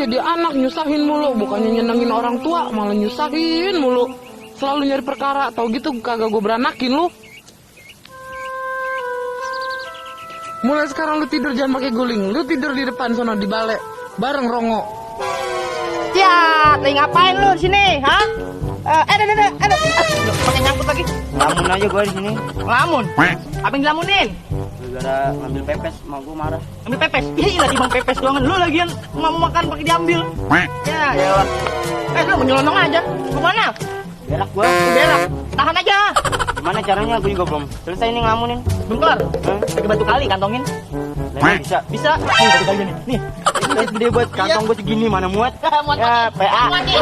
jadi anak nyusahin mulu, bukannya nyenengin orang tua malah nyusahin mulu. Selalu nyari perkara, tau gitu kagak gue beranakin lu. Mulai sekarang lu tidur jangan pakai guling, lu tidur di depan sono di balai bareng Rongo. Ya, lagi ngapain lu di sini, hah? Pakai nyangkut lagi. Ngelamun aja gua di sini. Ngelamun? Apa yang ngelamunin? Gara-gara ngambil pepes, mak gua marah. Ambil pepes? Iya, di bang pepes doang. Lu lagian mau makan pakai diambil. Ya lah. Lu mau nyelonong aja. Kemana? Berak gua. Berak. Tahan aja. Gimana caranya? Gua juga belum selesai nih ngelamunin. Belum kelar? Pakai batu kali kantongin. Nah, bisa. Bisa. Nih, batu kali nih. Nih. Ini gede buat kantong gua segini mana muat. Muat Ya, mati. PA. Muat nih.